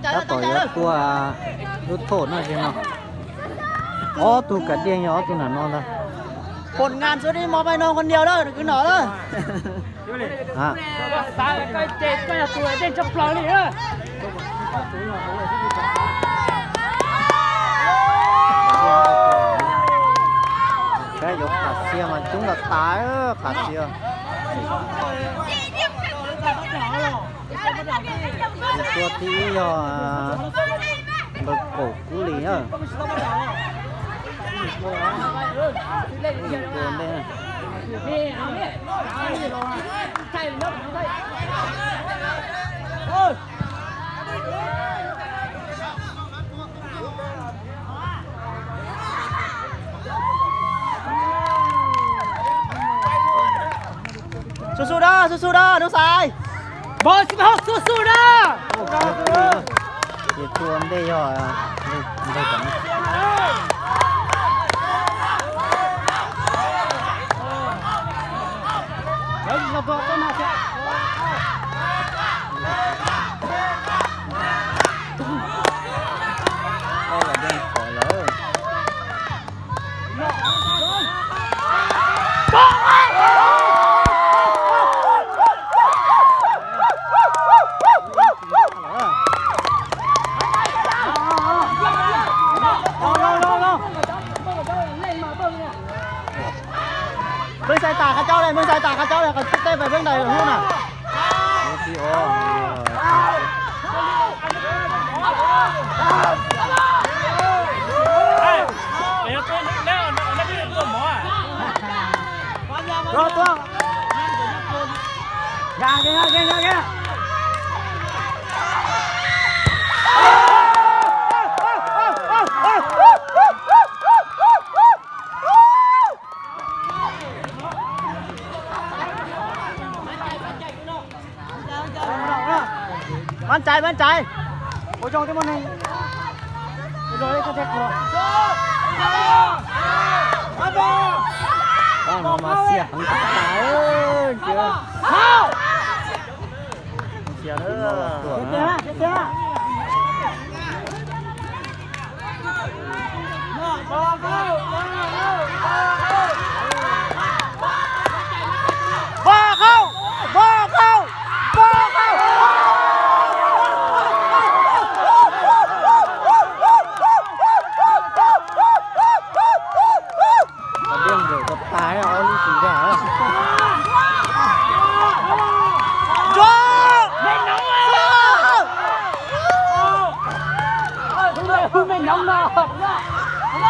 Tab tom yuav tua lub thom no ces no. Ob tug kav diaj yog ob tug nram no ntag. Pon ngan xwb di mos pais no qhov nias lawm kwv nom lawm. Kab yuav qham xia mas coob los tas qham xia. Tus tua thib ib yog npawg Kaum Kub Lis na. Tua ntej. Su su da, su su da, nub xais. Npog xib haub su su da. Ces tua ntej yog npawg Kaum. Ob los deej qhov lawm. Peb xaiv tas qhov cau li, peb xaiv tas qhov cau li, qhov teb peb ntais hlub na. Maj cai, maj cai. Ua zoo thiab muaj neeg. Pab no mas xiam heev tas tas. Xiam na. Npog qaub, npog qaub, npog qaub. Diaj nkaum tas tas ob lub tsis nkag.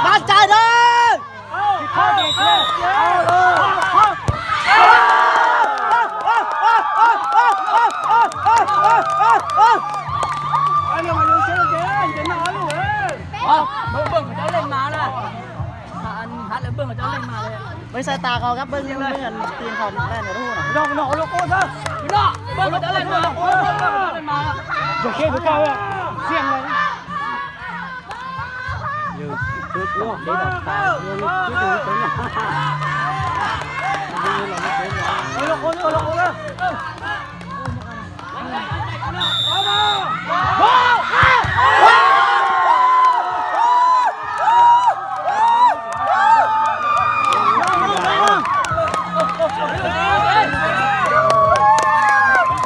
Maj cai na. Peb xaiv tas qhov kab peb, peb tis qhov lej no lub na. Yog siab tus kab xiaj no.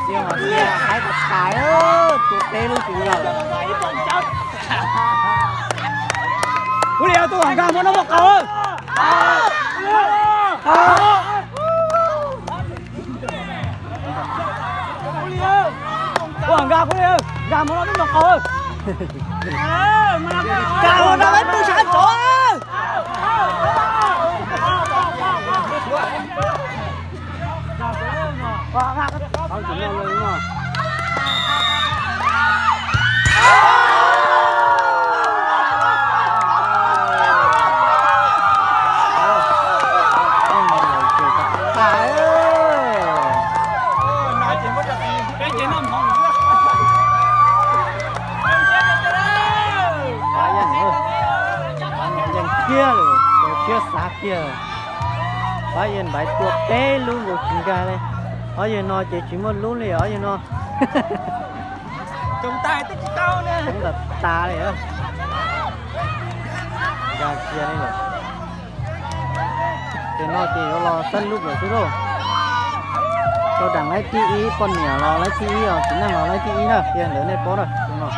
Xiab mas xiab, haib tas tas, tua peb lub tsis nkag. Ua li tus nkag muab no muab qaug. Ua nkag, ua li nkag muab no muab qaug. Nkag no peb pw sab nraud. Yeej kiag lawm, siab xav kiag. Pab yawg npaiv tua peb lub nkaus tsis nkag li. Ob yawg no ces tsis muaj lub li, ob yawg no. Poob tas tas li. Nkag kiag li lawm. Ces no ces yuav los xab lub lawm xwb lauj. Tau daam laib thib ib, poj niam los laib thib ib os, txiv neej los laib thib ib na, qhia ntawd nej paub na, tus no.